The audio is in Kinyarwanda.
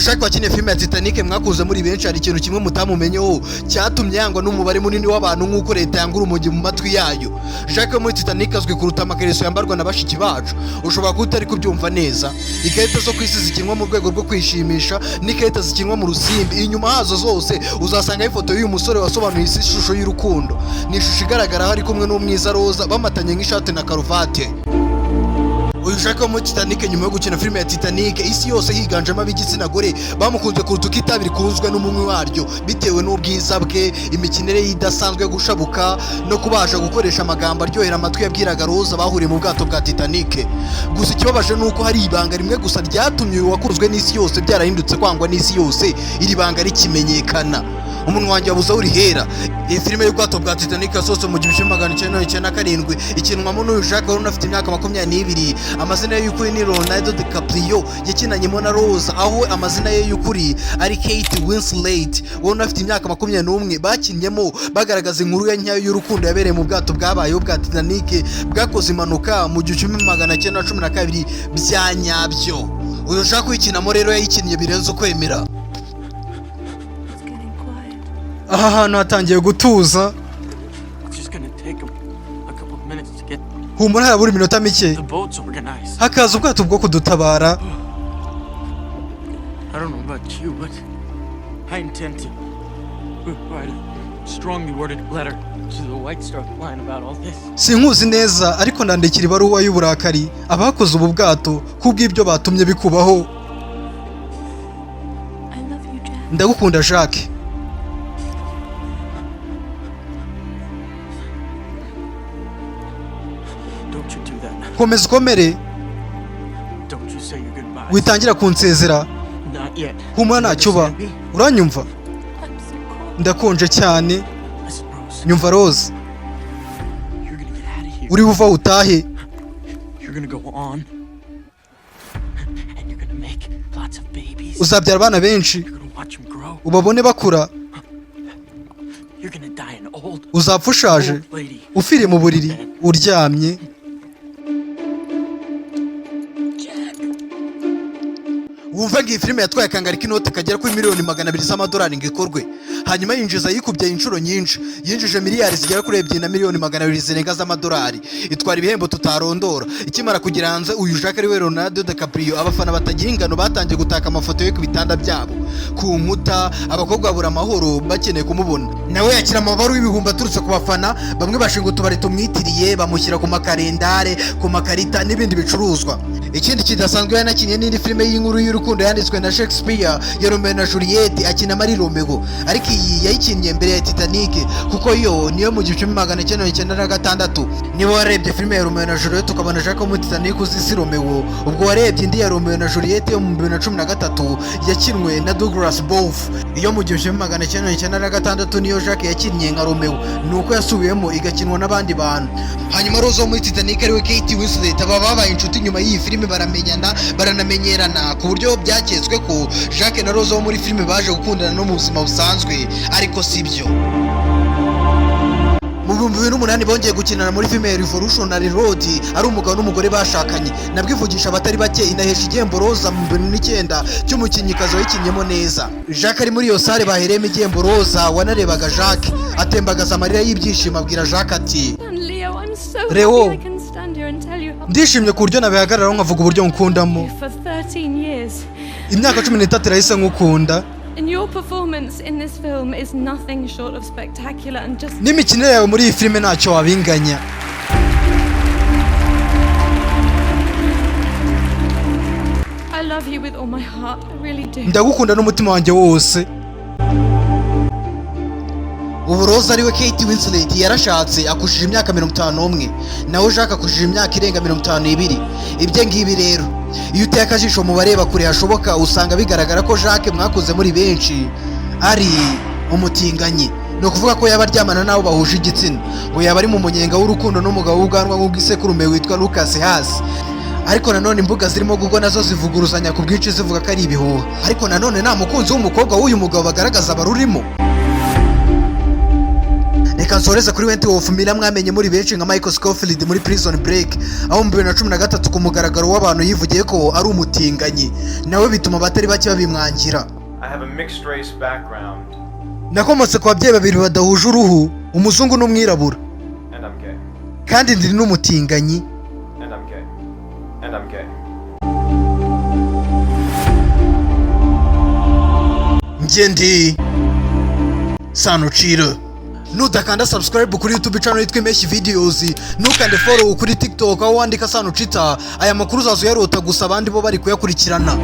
Uyu Jacques wakinnye filime ya Titanic mwakuze muri benshi, hari ikintu kimwe mutamumenyeho cyatumye yangwa n'umubare munini w'abantu nk'uko leta yanga urumogi mu matwi yayo. Jacques wo muri Titanic azwi kuruta amakariso yambarwa na bashiki bacu. Ushobora kuba utari kubyumva neza. Ikarita zo ku isi zikinwa mu rwego rwo kwishimisha n'ikarita zikinwa mu rusimbi, inyuma hazo zose uzasangaho ifoto y'uyu musore wasobanuye isi ishusho y'urukundo. Ni ishusho igaragara aho ari kumwe n'umwiza Roza, bamatanye nk'ishati na karuvati. Uyu Jacques wo muri Titanic, nyuma yo gukina filime ya Titanic, isi yose higanjemo ab'igitsina gore bamukunze kuruta uko itabi rikunzwe n'umunywi waryo, bitewe n'ubwiza bwe, imikinire ye idasanzwe yo gushabuka no kubasha gukoresha amagambo aryohera amatwi yabwiraga Roza bahuriye mu bwato bwa Titanic. Gusa ikibabaje ni uko hari ibanga rimwe gusa ryatumye uyu wakunzwe n'isi yose byarahindutse kwangwa n'isi yose, iri banga rikimenyekana umunwa wanjye wabuze aho urihera. Iyi filime y'ubwato bwa Titanic yasohotse mu 1997, ikinwamo n'uyu Jacques wari unafite imyaka 22. Amazina ye y'ukuri ni Leonardo DiCaprio. Yakinanyemo na Rose, aho amazina ye y'ukuri ari Kate Winslet, wari unafite imyaka 21. Bakinnyemo bagaragaza inkuru ya nyayo y'urukundo yabereye mu bwato bwabayeho bwa Titanic bwakoze impanuka mu 1912 bya nyabyo. Uyu Jacques uyikinamo rero yayikinnye birenze ukwemera. It's getting quiet. Aha hantu hatangiye gutuza. It's just gonna take a couple of minutes to get Humura, harabura iminota mike the boats organized. hakaza ubwato bwo kudutabara. I don't know about you, but I intend to write a strongly worded letter to the White Star Line about all this. Sinkuzi neza, ariko ndandikira ibaruwa y'uburakari abakoze ubu bwato kubw'ibyo batumye bikubaho. I love you, Jack. Ndagukunda, Jacques. Don't you do that. Komeza ukomere. Don't you say your goodbyes. Witangira kunsezera. Not yet. Humura, ntacyo uba. Understand me? Uranyumva? I'm so cold. Ndakonje cyane. Listen, Rose. Nyumva, Rose. You're gonna get out of here. Uri buva utahe. You're gonna go on. And you're gonna make lots of babies. Uzabyara abana benshi. You're gonna watch them grow. Ubabone bakura. You're gonna die an old, Uzapfa ushaje, old lady. ufiriye mu buriri uryamye. Jack. Wumva ngo iyi filime yatwaye akangari k'inoti kagera kuri miliyoni 200 z'amadolari ngo ikorwe, hanyuma yinjiza yikubye inshuro nyinshi. Yinjije miliyari zigera kuri 2 na miliyoni 200 zirenga z'amadolari, itwara ibihembo tutarondora. Ikimara kugera hanze, uyu Jacques ariwe Leonardo DiCaprio, abafana batagira ingano batangiye gutaka amafoto ye ku bitanda byabo, ku nkuta. Abakobwa babura amahoro bakeneye kumubona. Nawe yakira amabaruwa y'ibihumbi aturutse ku bafana. Bamwe bashinga utubari tumwitiriye, bamushyira ku makarendare, ku makarita n'ibindi bicuruzwa. Ikindi kidasanzwe, yanakinnye n'indi filime y'inkuru y'urukundo yanditswe na Shakespeare ya Romeo na Juliet, akina ari Romeo, ariko iyi yayikinnye mbere ya Titanic, kuko yo niyo mu 1996. Niba warebye filime ya Romeo na Juliet ukabona Jacques wo muri Titanic, uzi si Romeo. Ubwo warebye indi ya Romeo na Juliet yo mu 2013 yakinwe na Douglas Booth. Iyo mu 1996 niyo Jacques yakinnye nka Romeo, ni uko yasubiyemo igakinwa n'abandi bantu. Hanyuma Rose wo muri Titanic ariwe Kate Winslet, aba babaye inshuti nyuma y'iyi filime, baramenyana, baranamenyerana, ku buryo byaketswe ko Jacques na Rose wo muri filime baje gukundana no mu buzima busanzwe, ariko si byo. Mu 2008 bongeye gukinana muri filime ya Revolutionary Road ari umugabo n'umugore bashakanye, nabwo ivugisha abatari bake, inahesha igihembo Roza mu 2009 cy'umukinnyikazi wayikinnyemo neza. Jacques ari muri iyo sale bahereyemo igihembo Roza wanarebaga Jacques atembagaza amarira y'ibyishimo, abwira Jacques ati: And Leo, I'm so Leo. happy I can stand here and tell you how Ndishimye ku buryo nabihagararaho nkavuga uburyo nkukundamo. for 13 years. Imyaka 13 irahise nkukunda. And your performance in this film is nothing short of spectacular and just N'imikinire yawe muri iyi filime ntacyo wabinganya. I love you with all my heart. I really do. Ndagukunda n'umutima wanjye wose. Ubu Rose ariwe Kate Winslet yarashatse, akushije imyaka 51, naho Jacques akushije imyaka irenga 52. Ibyo ngibi rero, iyo uteye akajisho mu bareba kure hashoboka, usanga bigaragara ko Jacques mwakuze muri benshi ari umutinganyi. Ni ukuvuga ko yaba aryamana n'abo bahuje igitsina, ngo yaba ari mu munyenga w'urukundo n'umugabo w'ubwanwa nk'ubw'isekurume witwa Lucas Haas. Ariko nanone imbuga zirimo Google nazo zivuguruzanya ku bwinshi, zivuga ko ari ibihuha, ariko nanone nta mukunzi w'umukobwa w'uyu mugabo bagaragaza barurimo. Reka. Reka nsoreze kuri Wentworth Miller mwamenye muri benshi nka Michael Scofield muri Prison Break, aho mu 2013 ku mugaragaro w'abantu yivugiye ko ari umutinganyi, nawe bituma abatari bake babimwangira. I have a mixed race background, Nakomotse ku babyeyi babiri badahuje uruhu, umuzungu n'umwirabura, and I'm gay. kandi ndi n'umutinganyi. And I'm gay. And I'm gay. Njye ndi Sanuciro. Nudakanda subscribe kuri YouTube channel yitwa Impeshyi Videos, ntukande follow kuri TikTok aho wandika Sanucita, aya makuru uzaza uyarota gusa, abandi bo bari kuyakurikirana.